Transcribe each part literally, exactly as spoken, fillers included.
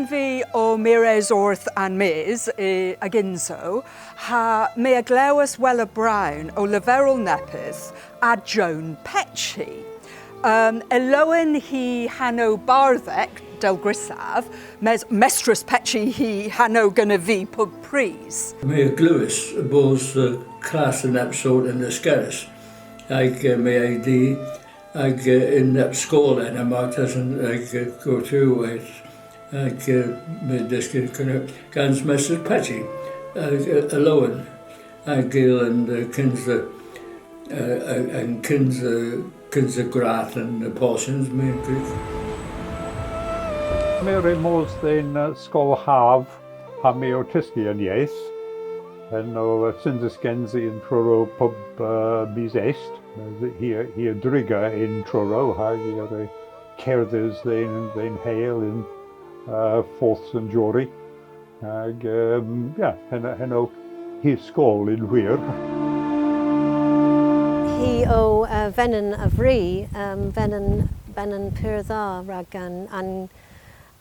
Vy ow mires orth an mis, eh, a-gynsow, ha my a glewas Wella Brown ow leverel neppyth a Joan Petchey. Um, y lowen hi hanow bardhek, dell grysav, mes Mestres Petchey hy hanow genev vy pub prys. My a glewas bos, eh, klass a neb sort yn Lyskerrys. Hag, eh, my a dheu, hag, eh, yn neb skol ena martesen, hag, eh, gorthugher, hag, eh, my a dhyskynnas Kernewek gans Mestres Petchey, hag, eh, y lowen, hag, eh, an, eh, kynsa, eh, an kynsa, kynsa gradh yn, eh, porsyons, my a grys. My re mos dhe'n, eh, skol hav, ha my ow tyski an yeth. Henn o, eh, synsys gensi yn Truru pub, eh, mis Est. Hi, hi a driga yn Truru, ha hi a wra kerdhes dhe'n, dhe'n heyl yn, eh, Porth Sen Jori. Hag, um, yeah, henn, henn o hy skol yn hwir. Hi o, eh, venyn a vri, um, venyn, venyn pur dha rag an, an,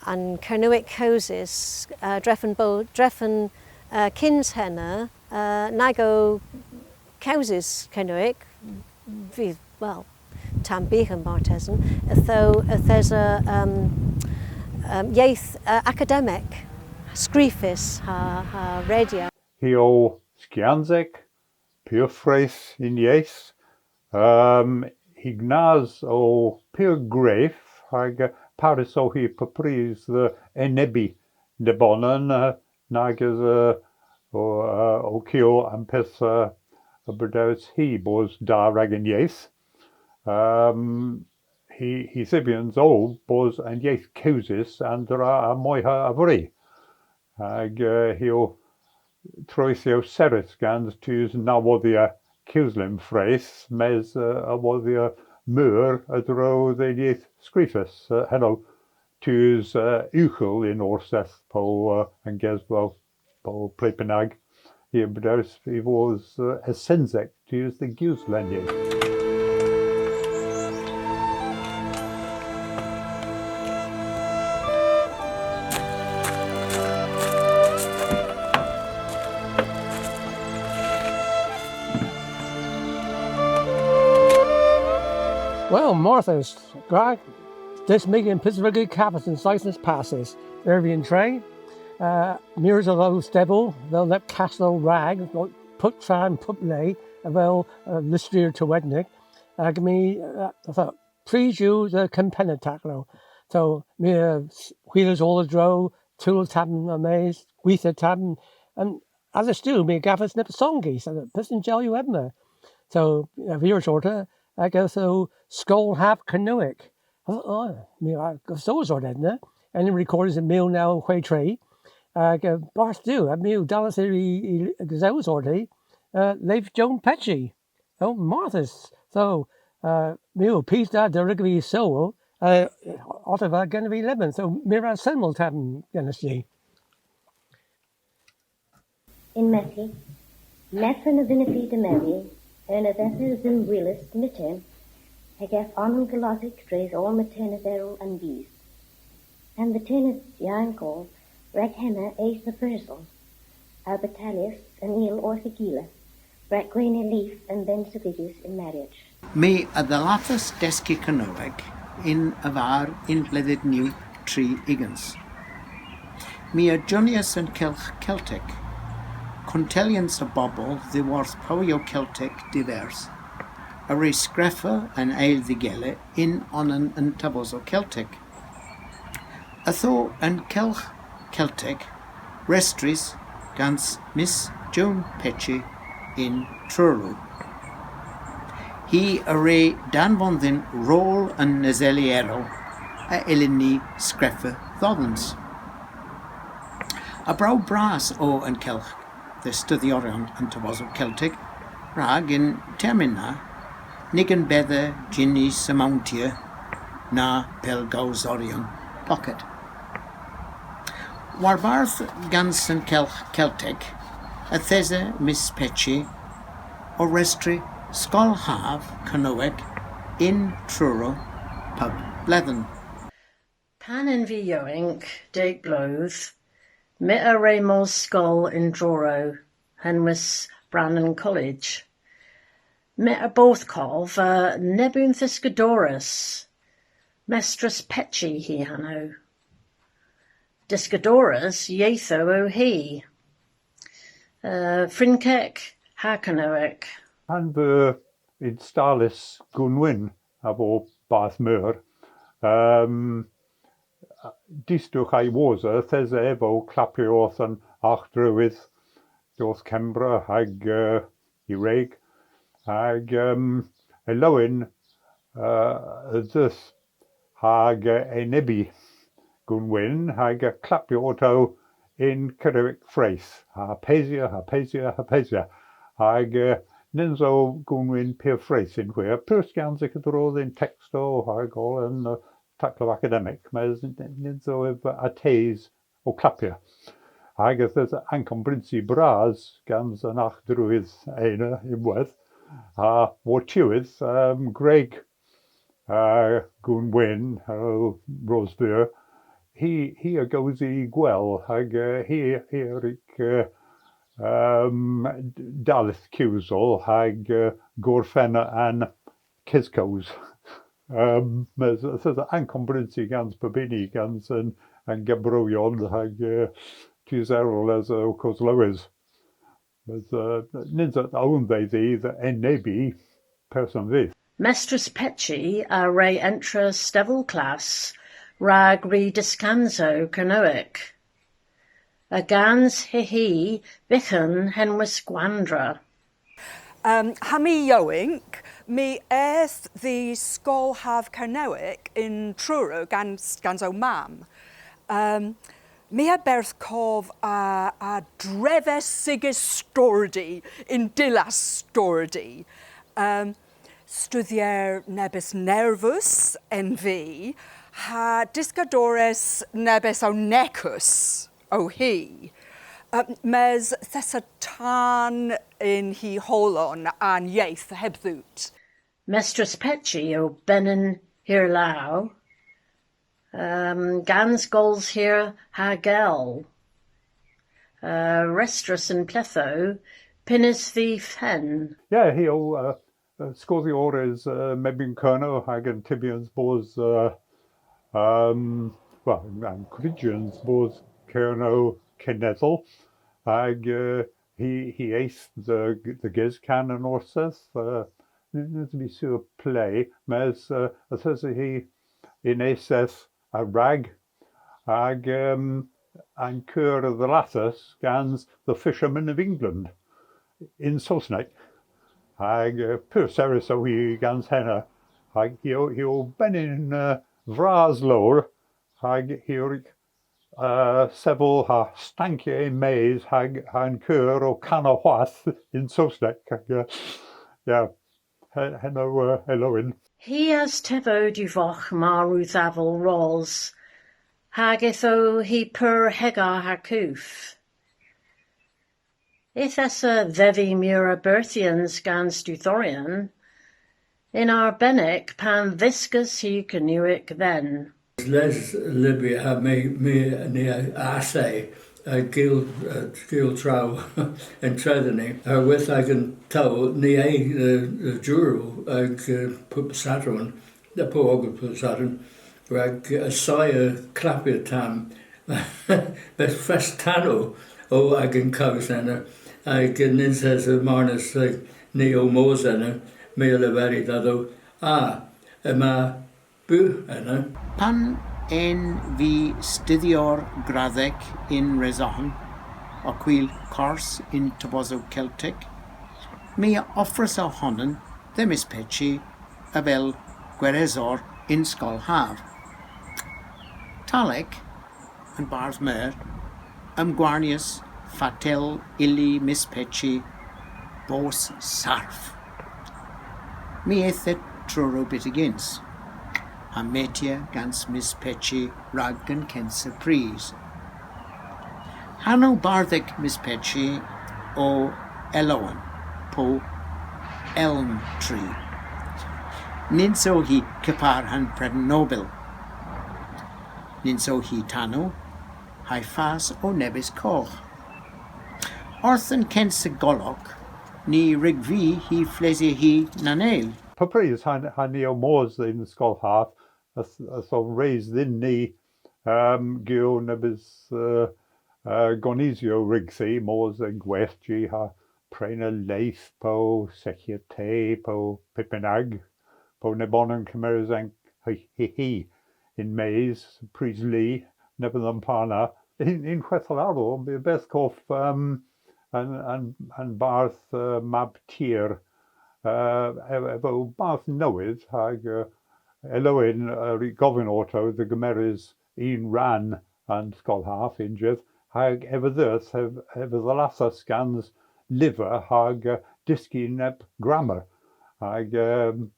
an Kernewek kewsys, eh, drefen bo, drefen, eh, kyns henna, eh, nag o kewsys Kernewek, vy, wel, tamm byghan martesen, ytho, yth esa, um, um, yeth, eh, akademik, skrifys ha, ha redya. Hi o skiansek, pur freth yn yeth, um, hy gnas o pur gwreg, hag, eh, parys o hi pub prys dhe enebi nebonan, eh, nag esa, eh, ow, eh, ow kul an pyth, eh, a brederis hi bos da rag an yeth. Um, hy, hy thybyans o bos an yeth kewsys an dra a moyha a vri. Hag, eh, hi o troythyow serrys gans tus na wodhya kewslen freth, mes, eh, a wodhya meur a-dro dhe'n yeth skrifys, eh, henn o tus, eh, ughel yn Orsedh po, eh, an Gesvow po ple bynnag. Hi a brederis y vos, eh, esynsek tus dhe gewsel an yeth. Wel, marthys, gwra dhysk my yn pyth a wrug vy kavos y'n seythen passys. Ervy an tre, eh, mires a-dhe'n stevel, avel neb kastel rag, pub tra, pub le, avel, eh, lyster tewednek, hag my, eh, ytho, prys yw dhe gempena taklow. So, my, eh, s-, hwilas oll a-dro, tul tamm a-mes, gwitha tamm, and as a stu, my a gavas neb songi, so that person tell you Emma. So, eh, vy a wrug orta, hag ytho skol hav Kernewek. Oh, oh, my a, a gavas orta ena, yn records yn mil naw hwegh tri, hag, eh, barth Duw, ha my a dal dhe, dhe, dhe gavos orta, eh, lev Joan Petchey. Oh, marthys. So, eh, my a, pes da, da wrug vy sewal, eh, otta va genev vy lemmyn. So, my a wra sevel tamm genys jy. Yn Metheny, medhen a vynnav vy demedhi, erna dhedha dhymm hwilas myttin, hag ev onan golosek dres oll myttineth erel an bys. An vyttineth ynkal, rag henna eth dhe Bresel, ha batalyas an eyl orth y gila, rag gwena lev an benn sevigus yn maryach. My a dhallathas dyski Kernewek yn a var yn bledhen naw tri ugens. My a jonias an kylgh Keltek. Kuntellyans a bobel dhiworth powyow Keltek divers a wre skrifa an eyl dh'y gila yn onan a'n Tavosow Keltek. Ytho an kylgh Keltek restrys gans Miss Joan Petchey yn Truru. Hi a wre danvon dhyn rol an eseli erel a yllyn ni skrifa dhodhans. A bro bras o an kylgh dhe studhyoryon an Tavosow Keltek, rag y'n termyn na, nag en bedha jynnys a mountya na pellgowsoryon pocket. Warbarth gans an kylgh Keltek, yth esa Miss Petchey ow restri skol hav Kernewek yn Truru pub bledhen. Pan en vy yowynk, deg bloodh, my a wre mos skol yn Truru, henwys Brandon College. My a bodh kov, uh, neb unn dhyskadores, Mestres Petchey hy hanow. Dyskadores yethow o hi. Uh, Frynkek ha Kernewek. Pan veu ynstalys Goonwynn avel Bardh Meur, um, distowgh ha'y wosa, yth esa ev ow klappya orth an argdrewydh, orth Kembra hag, uh, y wreg, hag, um, Elowen, uh, a dheuth hag, uh, enebi Goonwynn, hag, uh, klappya orto yn Kernewek freth, ha pesya, ha pesya, ha pesya. Hag, uh, nyns o Goonwynn pur freth yn hwir, pur skanse kudrydh yn tekstow hag oll an, uh, taklow akademik, mes nyns o ev attes ow klappya. Hag yth esa ankombrynsi bras gans an argdrewydh ena ynwedh, ha wor'tiwedh, um, gwreg, uh, Goonwynn, uh, Rosveur, hi, hi a gowsis gwell, hag, uh, hi, hi a wrug, uh, um, d-, dalleth kewsel, hag, uh, gorfenna an keskows. Um, mes yth esa ankombrynsi gans pub huni, gans an, an Gembroyon hag, uh, tus erel esa ow koslowes. Mes, uh, nyns o own dhedhi dhe enebi person vyth. Mestres Petchey a wre entra stevel klass rag ri dyskansow Kernewek. Ha gans hy hi byghan henwys Gwandra. Um, ha my yowynk, my eth dhe skol hav Kernewek yn Truru gans, gans ow mamm. Um, my a berth kov a, a drevesiges stordi yn dillas stordi. Um, studhyer nebes nervus en vy, ha dyskadores nebes ow nekus o hi. Um, mes yth esa tan yn hy holon an yeth heb dout. Mestres Petchey o benyn hirlaw, um, gans gols hir ha gell. Uh, restres yn plethow, pynnys dh'y fen. Yeah, hi o, uh, uh, skoodhyores, uh, Mebyon Kernow hag an tybyans bos, uh, um, well, an kryjyans bos Kernow kenedhel, hag, uh, hi, hi eth dhe, dhe geskan an Orsedh, uh, nyns, nyns yw sur ple, mes, uh, yth esa hi yn esedh a-rag, hag, um, an keur a dhallathas gans The Fisherman of England yn Sowsnek. Hag, uh, pur serrys o hi gans henna. Hag hi o, hi o benyn, uh, vras lowr, hag hi o, uh, sevel ha stankya yn-mes hag, ha'n keur ow kana hwath yn Sowsnek. Hag, uh, yeah. He-, henn o, uh, Elowen. Hi a's tevo diwvogh mar wrug avel ros, hag yth o hi pur hegar ha kuv. Yth esa dhedhi meur a berthyans gans studhyoryon, yn arbennik pan dhyskas hi Kernewek dhe'n. Les Libby ha my, my ni a, a se, a gul, a gul traow yn tredheni. Herwydh agan towl, ni a, uh, uh, jurel, ag, uh, pub Sadorn, dhe po ogas pub Sadorn, rag, uh, assaya klappya tamm. Bys fest tanow o agan kows ena, hag, uh, nyns esa marnas, uh, ni ow mos ena, my a leveri dhedha, a, yma Beu ena. Pan en vy studhyer gradhek yn Rysavon, Aquil Kors yn Tobosow Keltek, my a offras ow honan dhe Miss Petchey avel gweresor yn skol hav. Tallek, an Bardh Meur, omgwarnyas fatel ylli Miss Petchey bos sarf. My eth dhe Truru byttegyns, ha metya gans Miss Petchey rag an kynsa prys. Hanow bardhek Miss Petchey o Elowen, po Elm Tree. Nyns o hi kepar ha'n Preden Nobel. Nyns o hi tanow, ha'y fas o nebes kogh. Orth an kynsa golok, ny wrug vy hy flesya hi naneyl. Pub prys ha, ha ni ow mos dhe'n skol hav, yth, yth o res dhyn ni, um, gul nebes, uh, uh, gonisyow rygdhi, mos dhe'n gwerthji ha prena leth po seghya te po pypynag, po nebonan kemeres an hy, hy, hy yn-mes, prys li, neb a'n par na. Yn, yn hwedhel arall, my a berth kov, um, an, an, an bardh, uh, Mab Tir, uh, ev-, ev o bardh nowydh, hag, uh, Elowen, uh, a wrug govyn orto dhe gemeres unn rann a'n skol hav, unn jydh, hag ev a dheuth, ev, ev a dhallathas gans lyver hag, uh, dyski neb gramer. Hag, um,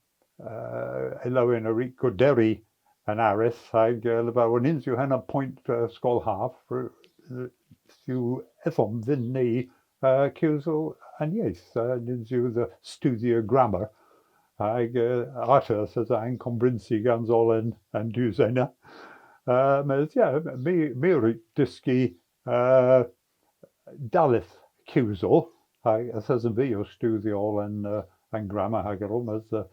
uh, Elowen a wrug goderi an areth, hag, uh, leverel, wel, nyns yw henna poynt, uh, skol hav, r-, r-, yw edhom dhyn ni, uh, kewsel an yeth, uh, nyns yw dhe studhya gramer, hag, uh, arta yth esa an kombrynsi gans oll an, an dus ena. Uh, mes, yeah, my, my a wrug dyski, uh, dalleth kewsel, hag yth esen vy ow studhya oll an, uh, an gramer hag erel, mes, uh,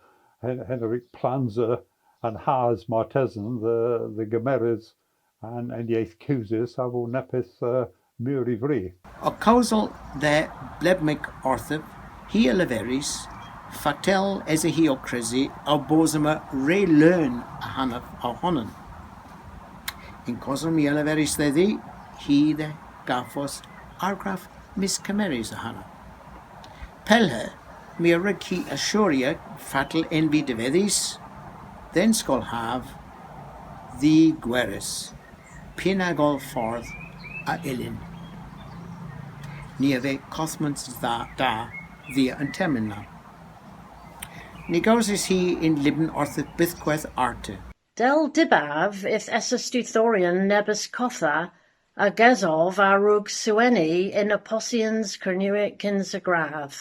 hen, henn a wrug plansa an has martesen dhe, dhe gemeres an, an yeth kewsys avel neppyth, uh, meur y vri. Ow kewsel dhe blebmik orthiv, hi a leveris fatel esa hi ow krysi ow bos omma re leun ahanaf ow honan. Yn kosel my a leveris dhedhi, hi dhe gavos argrav mes kemerys ahanaf. Pellher, my a wrug hy assurya fatel en vy devedhys, dhe'n skol hav, dh'y gweres, pynag oll fordh a yllyn. Ni a veu kothmans dha, da dhia an termyn na. Ny gowsis hi yn lyvyn orthiv bythkweth arta. Dell dybav yth esa studhyoryon nebes kottha a gesov a wrug sewena yn apposyon Kernewek kynsa gradh.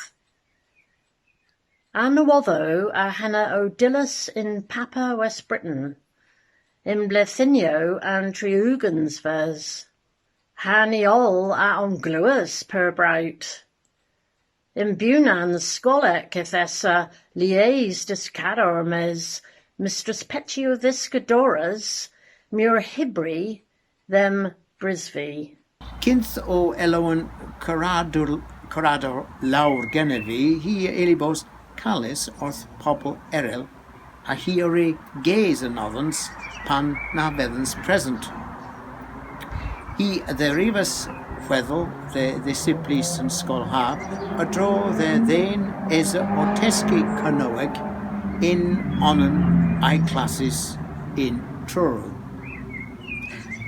An nowodhow a henna o dyllys yn Papur West Britain, yn bledhynnyow an tri ugens ves. Ha ni oll a omglewas pur browt. Yn bewnans skolek yth esa lies dyskador mes Mestres Petchey o dhiskadores meur hybri dhe'm brys vy. Kynth o Elowen karadow, karadow lowr genev vy, hi a ylli bos kales orth pobel erel, ha hi a wre ges anodhans pan na vedhens present. Hi a dherivas hwedhel dhe dhisiplys an skol hav a-dro dhe dhen esa ow tyski Kernewek yn onan a'y klassys yn Truru.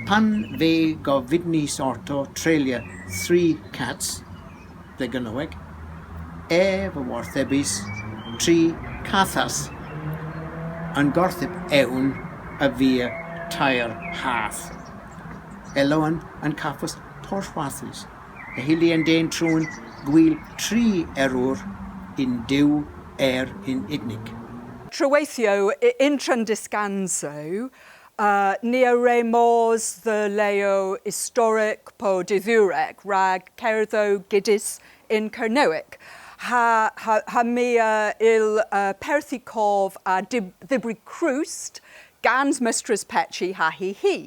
Pan veu govydnys orto treylya tri kath, dhe Gernewek, ev a worthebis tri kathas. An gorthyp ewn a via teyr hath. Elowen a'n kavos torr hwarthus. Y hyllir an den truan gwil tri error yn dew er yn unnik. Treweythyow, y-, yn tren dyskansow, uh, ni a wre mos dhe leow istorek po didhurek rag kerdhow gudys yn Kernewek. Ha, ha, ha my, uh, a yll, uh, perthi kov a dhyb-, dhybri krust gans Mestres Petchey ha hy hi.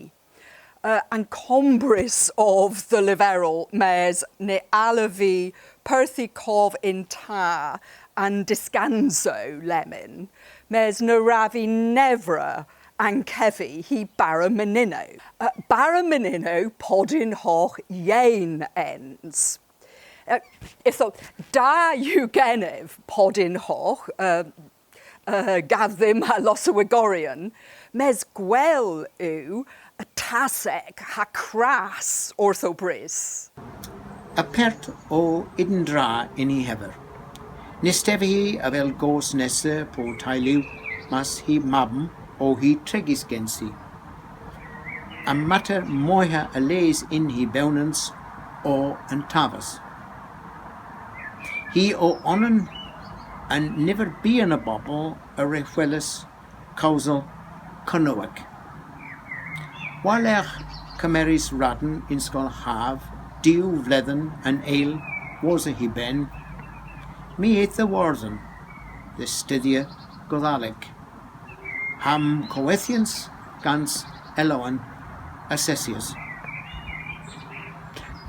Uh, an kombrys ov dhe leverel, mes ny allav vy perthi kov yn ta an dyskansow lemmyn, mes ny wrav vy nevra ankevi hy bara menynnow. Uh, bara menynnow podyn hogh yeyn ens. Uh, ytho, da yw genev podyn hogh, uh, uh, gav dhymm ha losowegoryon, mes gwell yw atasek ha kras orth ow brys. Apert o ydyn dra yn hy hever. Ny's tev hi avel goos nessa po teylu, mas hy mabm o hi trigys gensi. An mater moyha a les yn hy bewnans o an taves. Hi o onan a'n niver bian a bobel a re hwilas kowsel Kernewek. War-lergh kemeres radn yn skol hav diw vledhen an eyl wosa hy ben, my eth dhe Wordhen dhe studhya Godhalek, ha'm kowethyans gans Elowen, assessors.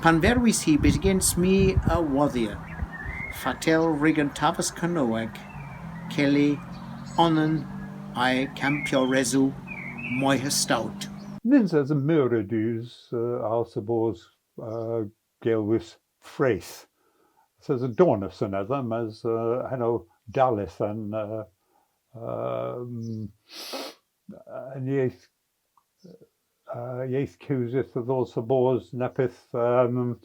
Pan verwis hi byttegyns my a wodhya fatel wrug an taves Kernewek kelli onan a'y kampyoresow moyha stout. Nyns esa meur a dus, uh, a alsa bos, uh, gelwys freth. Yth esa donas anedha, mes, uh, henn o dalleth an, uh, um, an yeth, uh, yeth kewsys a dhos ha bos neppyth, um,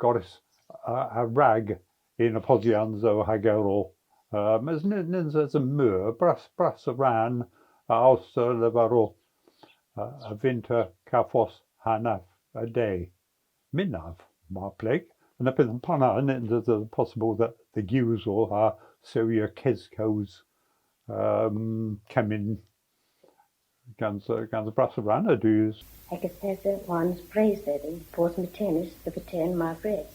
gorrys a, a rag yn apposyansow hag erel. Uh, mes ny-, nyns esa meur, bras, bras a rann a alsa leverel, uh, a vynta kavos hanaf a de. Mynnav, mar pleg. An pyth, pan na, nyns esa possybyl dhe, dhe gewsel ha sewya keskows, um, kemmyn gans, uh, gans bras a rann a dus. Hag yth esa war an prys dhedhi bos meternus dhe vytern mar vras.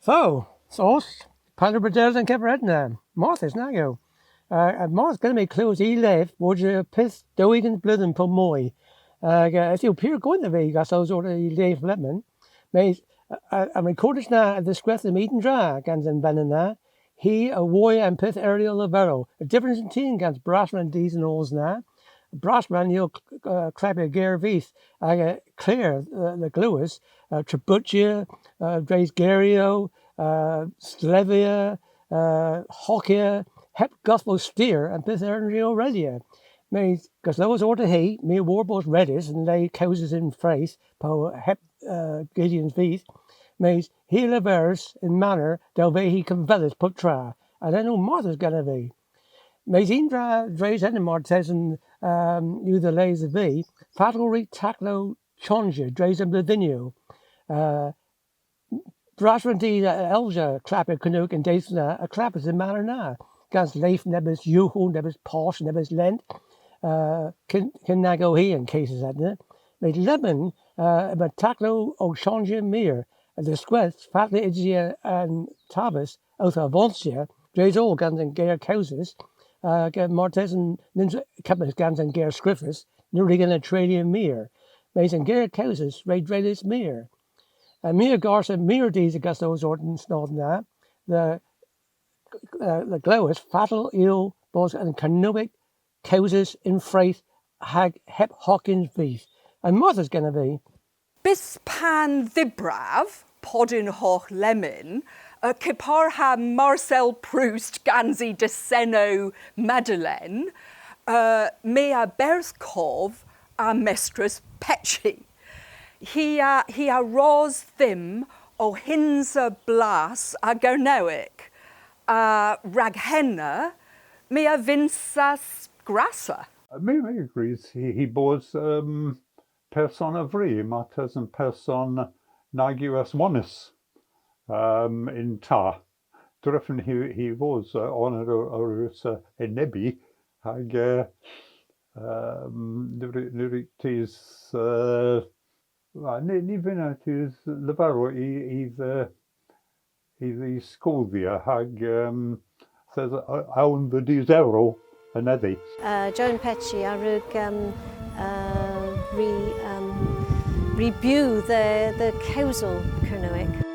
Tho, sos, pandra brederdh an kever hedna. Marthys, nag o? Uh, marth genev vy klewes y lev, wosa pyth dew ugens bledhen po moy. Uh, yth yw pur goynt dhe vy gans ow orta y lev lemmyn. Mes, uh, uh, an rekordys na a dhiskwedh dhymm unn dra gans an venyn na. Hi a woy an pyth erel a leverel. A dyffrans yn tien gans bras rann des an oos na. Bras rann yw, uh, klappya ger vyth, hag, uh, kler, uh, dhe glewes, uh, trebuchya, uh, dres geryow, uh, slevya, uh, hokya, heb godhvos styr an pyth erel a redya. Mes, goslowes orta hi, my a wor bos redys yn le kewsys yn freth, po heb, uh, gysyllans vyth. Mes, hi a leveris yn maner dell ve hi konvedhes pub tra, ha henn o marthys genev vy. Mes unn dra dres henna martesen, um, yw dhe les dhe vy, fatel wrug taklow chonjya dres an bledhynnyow. Uh, bras rann des a, a yll klappya Kernewek y'n dedhyow na, a klappas y'n maner na, gans lev nebes ughel, nebes posh, nebes lent, uh, kyn, kyn nag o hi an kesys hedna. Mes lemmyn, uh, yma taklow ow chonjya meur, a dhiskwedh fatel yw an taves owth avonsya dres oll gans an ger kewsys, hag, uh, martesen nyns kepar gans an ger skrifys, ny wrug henna treylya meur. Mes an ger kewsys re dreylyas meur. Ha my a garsa meur a dus a goslowes orta an snodhow na, dhe, uh, dhe glewes fatel yw bos an Kernewek kewsys yn freth hag heb hokyns vyth. Ha marthys genev vy. Bys pan dhybrav, podyn hogh lemmyn, uh, kepar ha Marcel Proust gans y desennow Madeleine, uh, my a berth kov a Mestres Petchey. Hi a, hi a ros dhymm ow hynsa blas a Gernewek, ha rag henna my a vynsas grassa. My, my a grys hi, hy bos, um, person a vri, martesen person nag yw aswonys, um, yn ta. Drefen hi, hy vos, uh, onan a, a wrug, uh, enebi, hag, uh, um, ny wrug, ny wrug tus, uh, a, ny, ny vynnav tus leverel y, y, uh, y, y skoodhya hag, um, yth esa, uh, own dhe dus erel anedhi. Uh, Joan Petchey a wrug, um, uh, ri, um, ri bew dhe, dhe kewsel Kernewek.